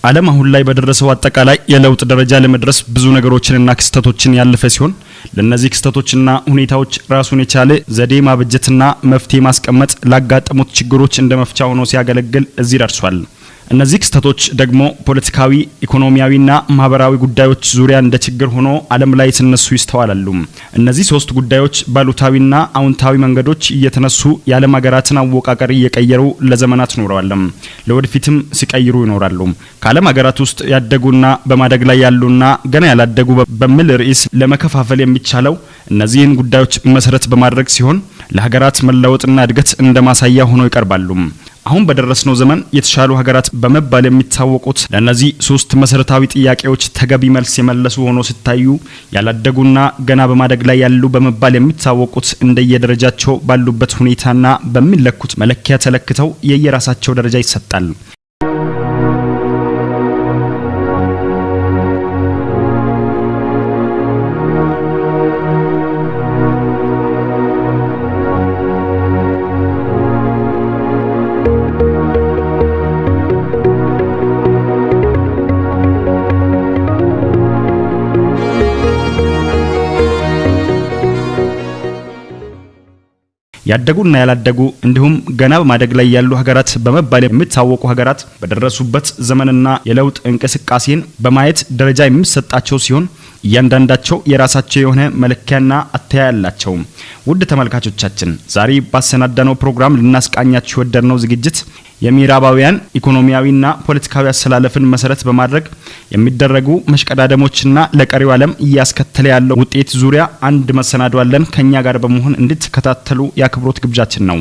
ዓለም አሁን ላይ በደረሰው አጠቃላይ የለውጥ ደረጃ ለመድረስ ብዙ ነገሮችንና ክስተቶችን ያለፈ ሲሆን፣ ለነዚህ ክስተቶችና ሁኔታዎች ራሱን የቻለ ዘዴ ማበጀትና መፍትሄ ማስቀመጥ ላጋጠሙት ችግሮች እንደ መፍቻ ሆኖ ሲያገለግል እዚህ ደርሷል። እነዚህ ክስተቶች ደግሞ ፖለቲካዊ፣ ኢኮኖሚያዊና ማህበራዊ ጉዳዮች ዙሪያ እንደ ችግር ሆኖ ዓለም ላይ ሲነሱ ይስተዋላሉ። እነዚህ ሶስት ጉዳዮች ባሉታዊና አዎንታዊ መንገዶች እየተነሱ የዓለም ሀገራትን አወቃቀር እየቀየሩ ለዘመናት ኖረዋል። ለወደፊትም ሲቀይሩ ይኖራሉ። ከዓለም ሀገራት ውስጥ ያደጉና በማደግ ላይ ያሉና ገና ያላደጉ በሚል ርዕስ ለመከፋፈል የሚቻለው እነዚህን ጉዳዮች መሰረት በማድረግ ሲሆን፣ ለሀገራት መለወጥና እድገት እንደ ማሳያ ሆነው ይቀርባሉ። አሁን በደረስነው ዘመን የተሻሉ ሀገራት በመባል የሚታወቁት ለእነዚህ ሶስት መሰረታዊ ጥያቄዎች ተገቢ መልስ የመለሱ ሆኖ ሲታዩ፣ ያላደጉና ገና በማደግ ላይ ያሉ በመባል የሚታወቁት እንደየደረጃቸው ባሉበት ሁኔታና በሚለኩት መለኪያ ተለክተው የየራሳቸው ደረጃ ይሰጣል። ያደጉና ያላደጉ እንዲሁም ገና በማደግ ላይ ያሉ ሀገራት በመባል የሚታወቁ ሀገራት በደረሱበት ዘመንና የለውጥ እንቅስቃሴን በማየት ደረጃ የሚሰጣቸው ሲሆን፣ እያንዳንዳቸው የራሳቸው የሆነ መለኪያና አተያይ አላቸው። ውድ ተመልካቾቻችን፣ ዛሬ ባሰናዳነው ፕሮግራም ልናስቃኛችሁ የወደድነው ዝግጅት የምዕራባውያን ኢኮኖሚያዊና ፖለቲካዊ አሰላለፍን መሰረት በማድረግ የሚደረጉ መሽቀዳደሞችና ለቀሪው ዓለም እያስከተለ ያለው ውጤት ዙሪያ አንድ መሰናዶ አለን። ከኛ ጋር በመሆን እንድትከታተሉ የአክብሮት ግብዣችን ነው።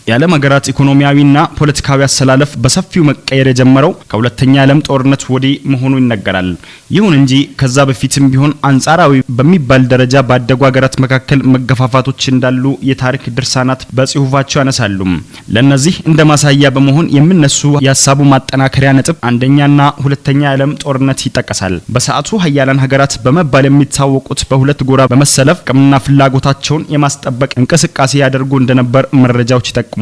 የዓለም ሀገራት ኢኮኖሚያዊና ፖለቲካዊ አሰላለፍ በሰፊው መቀየር የጀመረው ከሁለተኛ የዓለም ጦርነት ወዲህ መሆኑ ይነገራል። ይሁን እንጂ ከዛ በፊትም ቢሆን አንጻራዊ በሚባል ደረጃ ባደጉ ሀገራት መካከል መገፋፋቶች እንዳሉ የታሪክ ድርሳናት በጽሁፋቸው ያነሳሉ። ለእነዚህ እንደ ማሳያ በመሆን የሚነሱ የሀሳቡ ማጠናከሪያ ነጥብ አንደኛና ሁለተኛ የዓለም ጦርነት ይጠቀሳል። በሰዓቱ ሀያላን ሀገራት በመባል የሚታወቁት በሁለት ጎራ በመሰለፍ ጥቅምና ፍላጎታቸውን የማስጠበቅ እንቅስቃሴ ያደርጉ እንደነበር መረጃዎች ይጠቁማሉ።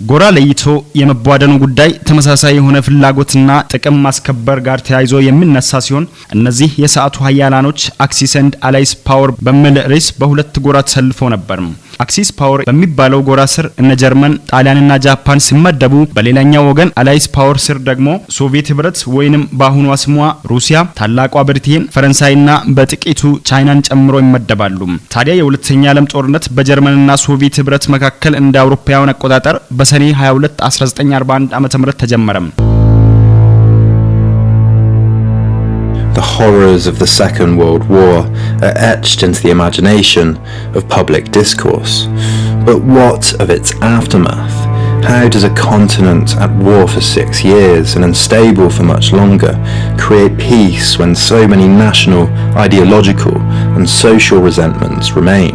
ጎራ ለይቶ የመቧደኑ ጉዳይ ተመሳሳይ የሆነ ፍላጎትና ጥቅም ማስከበር ጋር ተያይዞ የሚነሳ ሲሆን፣ እነዚህ የሰዓቱ ሀያላኖች Axis and Allies power በሚል ርዕስ በሁለት ጎራ ተሰልፈው ነበር። Axis power በሚባለው ጎራ ስር እነ ጀርመን፣ ጣሊያንና ጃፓን ሲመደቡ፣ በሌላኛው ወገን Allies power ስር ደግሞ ሶቪየት ህብረት ወይንም በአሁኗ ስሟ ሩሲያ፣ ታላቋ ብሪቴን፣ ፈረንሳይና በጥቂቱ ቻይናን ጨምሮ ይመደባሉ። ታዲያ የሁለተኛ ዓለም ጦርነት በጀርመንና ሶቪየት ህብረት መካከል እንደ አውሮፓውያን አቆጣጠር በሰኔ 22 1941 ዓ.ም ተጀመረ። The horrors of the Second World War are etched into the imagination of public discourse. But what of its aftermath? How does a continent at war for 6 years and unstable for much longer create peace when so many national, ideological, and social resentments remain?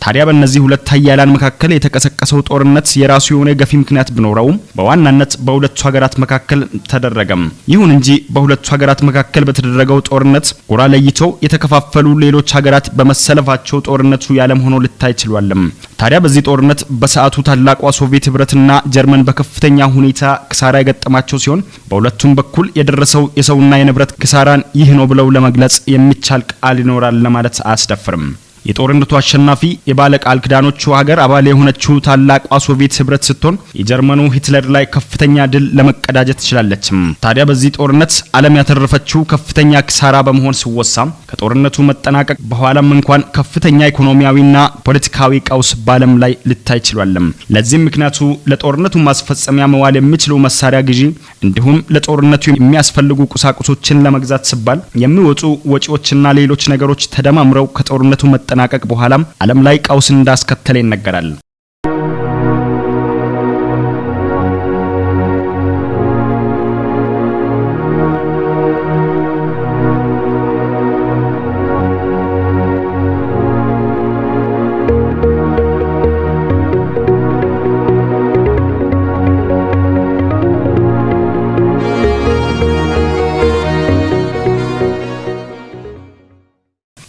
ታዲያ በእነዚህ ሁለት ሀያላን መካከል የተቀሰቀሰው ጦርነት የራሱ የሆነ ገፊ ምክንያት ቢኖረውም በዋናነት በሁለቱ ሀገራት መካከል ተደረገም። ይሁን እንጂ በሁለቱ ሀገራት መካከል በተደረገው ጦርነት ጎራ ለይተው የተከፋፈሉ ሌሎች ሀገራት በመሰለፋቸው ጦርነቱ የዓለም ሆኖ ሊታይ ችሏልም። ታዲያ በዚህ ጦርነት በሰዓቱ ታላቋ ሶቪየት ህብረትና ጀርመን በከፍተኛ ሁኔታ ኪሳራ የገጠማቸው ሲሆን፣ በሁለቱም በኩል የደረሰው የሰውና የንብረት ኪሳራን ይህ ነው ብለው ለመግለጽ የሚቻል ቃል ይኖራል ለማለት አያስደፍርም። የጦርነቱ አሸናፊ የባለ ቃል ኪዳኖቹ ሀገር አባል የሆነችው ታላቋ ሶቪየት ህብረት ስትሆን፣ የጀርመኑ ሂትለር ላይ ከፍተኛ ድል ለመቀዳጀት ችላለችም። ታዲያ በዚህ ጦርነት ዓለም ያተረፈችው ከፍተኛ ኪሳራ በመሆን ሲወሳም፣ ከጦርነቱ መጠናቀቅ በኋላም እንኳን ከፍተኛ ኢኮኖሚያዊና ፖለቲካዊ ቀውስ በዓለም ላይ ሊታይ ችሏልም። ለዚህም ምክንያቱ ለጦርነቱ ማስፈጸሚያ መዋል የሚችሉ መሳሪያ ግዢ እንዲሁም ለጦርነቱ የሚያስፈልጉ ቁሳቁሶችን ለመግዛት ሲባል የሚወጡ ወጪዎችና ሌሎች ነገሮች ተደማምረው ከጦርነቱ መጠናቀቅ በኋላም ዓለም ላይ ቀውስ እንዳስከተለ ይነገራል።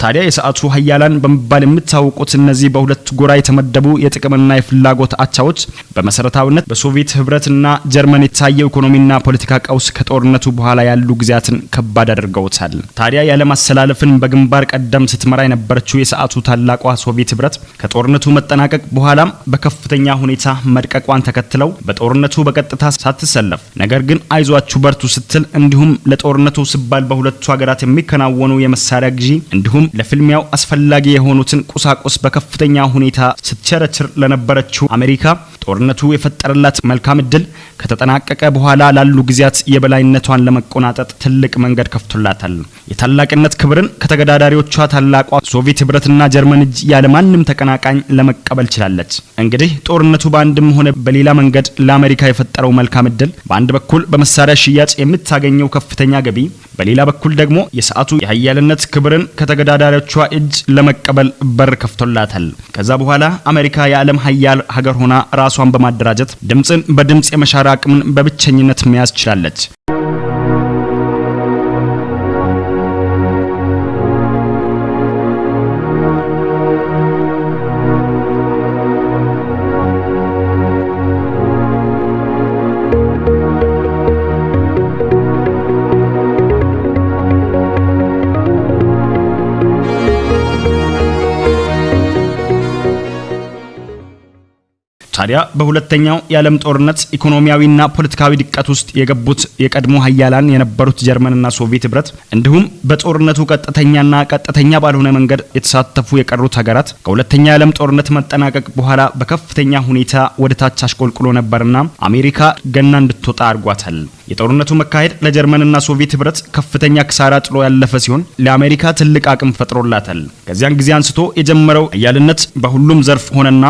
ታዲያ የሰዓቱ ሀያላን በመባል የሚታወቁት እነዚህ በሁለት ጎራ የተመደቡ የጥቅምና የፍላጎት አቻዎች በመሰረታዊነት በሶቪየት ህብረትና ጀርመን የታየው ኢኮኖሚና ፖለቲካ ቀውስ ከጦርነቱ በኋላ ያሉ ጊዜያትን ከባድ አድርገውታል። ታዲያ የዓለም አሰላለፍን በግንባር ቀደም ስትመራ የነበረችው የሰዓቱ ታላቋ ሶቪየት ህብረት ከጦርነቱ መጠናቀቅ በኋላም በከፍተኛ ሁኔታ መድቀቋን ተከትለው በጦርነቱ በቀጥታ ሳትሰለፍ ነገር ግን አይዟችሁ በርቱ ስትል፣ እንዲሁም ለጦርነቱ ሲባል በሁለቱ ሀገራት የሚከናወኑ የመሳሪያ ግዢ እንዲሁም ለፍልሚያው አስፈላጊ የሆኑትን ቁሳቁስ በከፍተኛ ሁኔታ ስትቸረችር ለነበረችው አሜሪካ ጦርነቱ የፈጠረላት መልካም እድል ከተጠናቀቀ በኋላ ላሉ ጊዜያት የበላይነቷን ለመቆናጠጥ ትልቅ መንገድ ከፍቶላታል። የታላቅነት ክብርን ከተገዳዳሪዎቿ ታላቋ ሶቪየት ህብረትና ጀርመን እጅ ያለማንም ተቀናቃኝ ለመቀበል ችላለች። እንግዲህ ጦርነቱ በአንድም ሆነ በሌላ መንገድ ለአሜሪካ የፈጠረው መልካም እድል በአንድ በኩል በመሳሪያ ሽያጭ የምታገኘው ከፍተኛ ገቢ፣ በሌላ በኩል ደግሞ የሰዓቱ የሀያልነት ክብርን ከተገዳዳሪዎቿ እጅ ለመቀበል በር ከፍቶላታል። ከዛ በኋላ አሜሪካ የዓለም ሀያል ሀገር ሆና ራሷን በማደራጀት ድምፅን በድምፅ የመሻር አቅምን በብቸኝነት መያዝ ችላለች። ታዲያ በሁለተኛው የዓለም ጦርነት ኢኮኖሚያዊና ፖለቲካዊ ድቀት ውስጥ የገቡት የቀድሞ ሀያላን የነበሩት ጀርመንና ሶቪየት ህብረት እንዲሁም በጦርነቱ ቀጥተኛና ቀጥተኛ ባልሆነ መንገድ የተሳተፉ የቀሩት ሀገራት ከሁለተኛ የዓለም ጦርነት መጠናቀቅ በኋላ በከፍተኛ ሁኔታ ወደ ታች አሽቆልቁሎ ነበርና አሜሪካ ገና እንድትወጣ አድርጓታል። የጦርነቱ መካሄድ ለጀርመንና ሶቪየት ህብረት ከፍተኛ ክሳራ ጥሎ ያለፈ ሲሆን ለአሜሪካ ትልቅ አቅም ፈጥሮላታል። ከዚያን ጊዜ አንስቶ የጀመረው ሀያልነት በሁሉም ዘርፍ ሆነና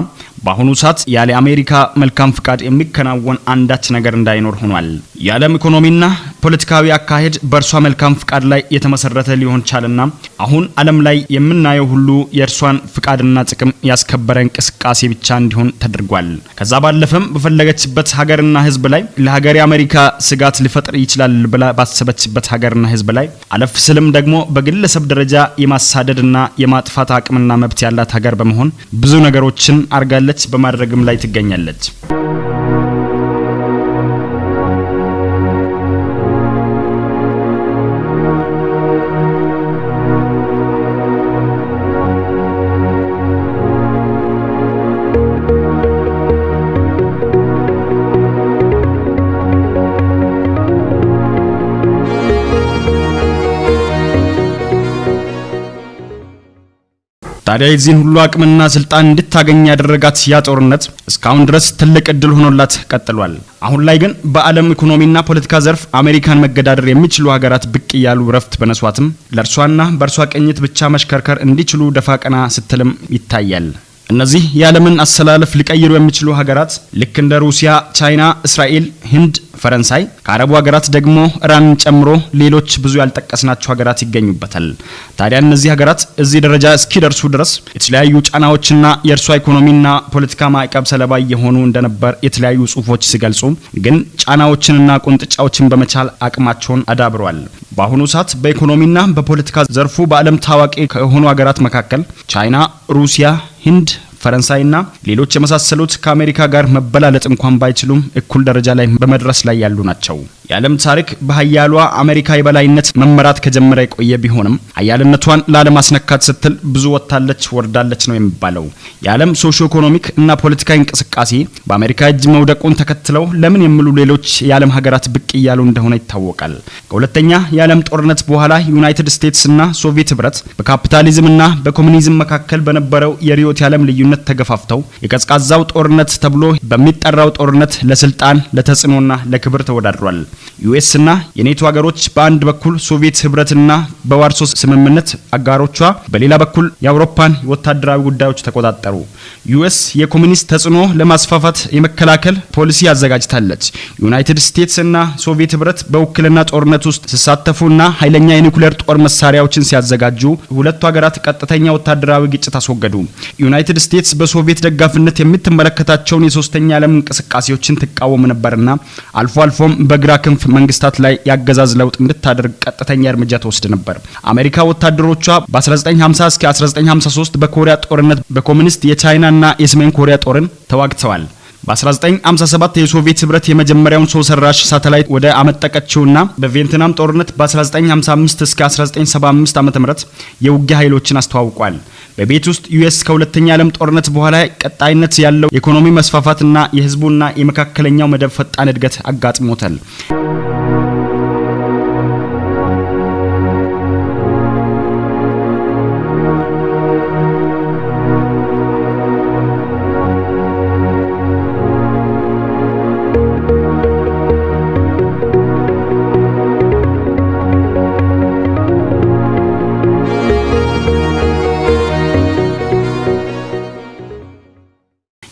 በአሁኑ ሰዓት ያለ አሜሪካ መልካም ፍቃድ የሚከናወን አንዳች ነገር እንዳይኖር ሆኗል። የዓለም ኢኮኖሚና ፖለቲካዊ አካሄድ በእርሷ መልካም ፍቃድ ላይ የተመሰረተ ሊሆን ቻለና አሁን ዓለም ላይ የምናየው ሁሉ የእርሷን ፍቃድና ጥቅም ያስከበረ እንቅስቃሴ ብቻ እንዲሆን ተደርጓል። ከዛ ባለፈም በፈለገችበት ሀገርና ህዝብ ላይ፣ ለሀገሬ አሜሪካ ስጋት ሊፈጥር ይችላል ብላ ባሰበችበት ሀገርና ህዝብ ላይ፣ አለፍ ስልም ደግሞ በግለሰብ ደረጃ የማሳደድና የማጥፋት አቅምና መብት ያላት ሀገር በመሆን ብዙ ነገሮችን አርጋለች፣ በማድረግም ላይ ትገኛለች። ታዲያ የዚህን ሁሉ አቅምና ስልጣን እንድታገኝ ያደረጋት ያ ጦርነት እስካሁን ድረስ ትልቅ እድል ሆኖላት ቀጥሏል። አሁን ላይ ግን በዓለም ኢኮኖሚና ፖለቲካ ዘርፍ አሜሪካን መገዳደር የሚችሉ ሀገራት ብቅ እያሉ ረፍት በነሷትም ለእርሷና በእርሷ ቅኝት ብቻ መሽከርከር እንዲችሉ ደፋ ቀና ስትልም ይታያል። እነዚህ የዓለምን አሰላለፍ ሊቀይሩ የሚችሉ ሀገራት ልክ እንደ ሩሲያ፣ ቻይና፣ እስራኤል፣ ህንድ፣ ፈረንሳይ፣ ከአረቡ ሀገራት ደግሞ ኢራንን ጨምሮ ሌሎች ብዙ ያልጠቀስናቸው ሀገራት ይገኙበታል። ታዲያ እነዚህ ሀገራት እዚህ ደረጃ እስኪደርሱ ድረስ የተለያዩ ጫናዎችና የእርሷ ኢኮኖሚና ፖለቲካ ማዕቀብ ሰለባ እየሆኑ እንደነበር የተለያዩ ጽሁፎች ሲገልጹ፣ ግን ጫናዎችንና ቁንጥጫዎችን በመቻል አቅማቸውን አዳብረዋል። በአሁኑ ሰዓት በኢኮኖሚና በፖለቲካ ዘርፉ በዓለም ታዋቂ ከሆኑ ሀገራት መካከል ቻይና፣ ሩሲያ፣ ህንድ፣ ፈረንሳይና ሌሎች የመሳሰሉት ከአሜሪካ ጋር መበላለጥ እንኳን ባይችሉም እኩል ደረጃ ላይ በመድረስ ላይ ያሉ ናቸው። የዓለም ታሪክ በሀያሏ አሜሪካ የበላይነት መመራት ከጀመረ የቆየ ቢሆንም ሀያልነቷን ላለማስነካት ስትል ብዙ ወጥታለች ወርዳለች ነው የሚባለው። የዓለም socio economic እና ፖለቲካዊ እንቅስቃሴ በአሜሪካ እጅ መውደቁን ተከትለው ለምን የሚሉ ሌሎች የዓለም ሀገራት ብቅ እያሉ እንደሆነ ይታወቃል። ከሁለተኛ የዓለም ጦርነት በኋላ ዩናይትድ ስቴትስ እና ሶቪየት ህብረት በካፒታሊዝም እና በኮሚኒዝም መካከል በነበረው የርዕዮተ ዓለም ልዩነት ተገፋፍተው የቀዝቃዛው ጦርነት ተብሎ በሚጠራው ጦርነት ለስልጣን፣ ለተጽዕኖና ለክብር ተወዳድሯል። ዩኤስ እና የኔቶ ሀገሮች በአንድ በኩል፣ ሶቪየት ህብረትና በዋርሶ ስምምነት አጋሮቿ በሌላ በኩል የአውሮፓን ወታደራዊ ጉዳዮች ተቆጣጠሩ። ዩኤስ የኮሚኒስት ተጽዕኖ ለማስፋፋት የመከላከል ፖሊሲ አዘጋጅታለች። ዩናይትድ ስቴትስ እና ሶቪየት ህብረት በውክልና ጦርነት ውስጥ ሲሳተፉና ኃይለኛ የኒውክሌር ጦር መሳሪያዎችን ሲያዘጋጁ ሁለቱ ሀገራት ቀጥተኛ ወታደራዊ ግጭት አስወገዱ። ዩናይትድ ስቴትስ በሶቪየት ደጋፊነት የምትመለከታቸውን የሶስተኛ ዓለም እንቅስቃሴዎችን ትቃወም ነበርና አልፎ አልፎም በግራ ክንፍ መንግስታት ላይ የአገዛዝ ለውጥ እንድታደርግ ቀጥተኛ እርምጃ ትወስድ ነበር። አሜሪካ ወታደሮቿ በ1950 እስከ 1953 በኮሪያ ጦርነት በኮሚኒስት የቻይናና የሰሜን ኮሪያ ጦርን ተዋግተዋል። በ1957 የሶቪየት ህብረት የመጀመሪያውን ሰው ሰራሽ ሳተላይት ወደ አመጠቀችውና በቪየትናም ጦርነት በ1955 እስከ 1975 ዓ.ም የውጊያ ኃይሎችን አስተዋውቋል። በቤት ውስጥ ዩኤስ ከሁለተኛ ዓለም ጦርነት በኋላ ቀጣይነት ያለው የኢኮኖሚ መስፋፋትና የህዝቡና የመካከለኛው መደብ ፈጣን እድገት አጋጥሞታል።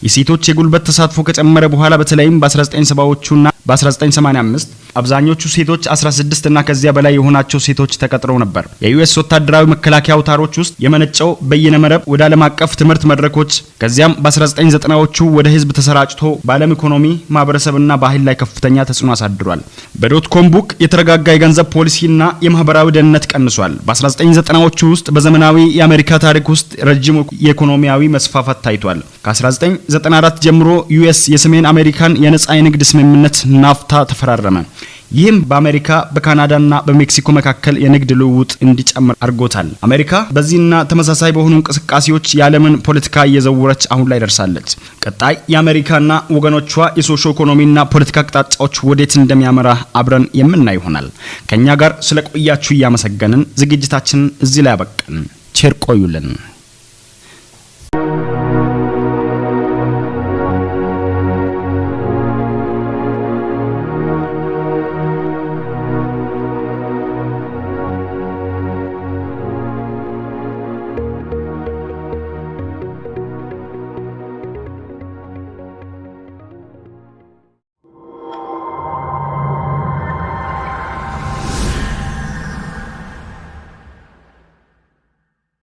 የሴቶች የጉልበት ተሳትፎ ከጨመረ በኋላ፣ በተለይም በ1970ዎቹና በ1985፣ አብዛኞቹ ሴቶች 16 እና ከዚያ በላይ የሆናቸው ሴቶች ተቀጥረው ነበር። የዩኤስ ወታደራዊ መከላከያ አውታሮች ውስጥ የመነጨው በይነ መረብ ወደ ዓለም አቀፍ ትምህርት መድረኮች፣ ከዚያም በ1990ዎቹ ወደ ህዝብ ተሰራጭቶ በዓለም ኢኮኖሚ፣ ማህበረሰብና ባህል ላይ ከፍተኛ ተጽዕኖ አሳድሯል። በ dot com boom የተረጋጋ የገንዘብ ፖሊሲና የማህበራዊ ደህንነት ቀንሷል። በ1990ዎቹ ውስጥ በዘመናዊ የአሜሪካ ታሪክ ውስጥ ረጅም የኢኮኖሚያዊ መስፋፋት ታይቷል። ከ1994 ጀምሮ ዩኤስ የሰሜን አሜሪካን የነጻ የንግድ ስምምነት ናፍታ ተፈራረመ። ይህም በአሜሪካ፣ በካናዳና በሜክሲኮ መካከል የንግድ ልውውጥ እንዲጨምር አድርጎታል። አሜሪካ በዚህና ተመሳሳይ በሆኑ እንቅስቃሴዎች የዓለምን ፖለቲካ እየዘወረች አሁን ላይ ደርሳለች። ቀጣይ የአሜሪካና ወገኖቿ የሶሾ ኢኮኖሚና ፖለቲካ አቅጣጫዎች ወዴት እንደሚያመራ አብረን የምናይ ይሆናል። ከእኛ ጋር ስለቆያችሁ እያመሰገንን ዝግጅታችንን እዚህ ላይ አበቃን። ቸር ቆዩልን።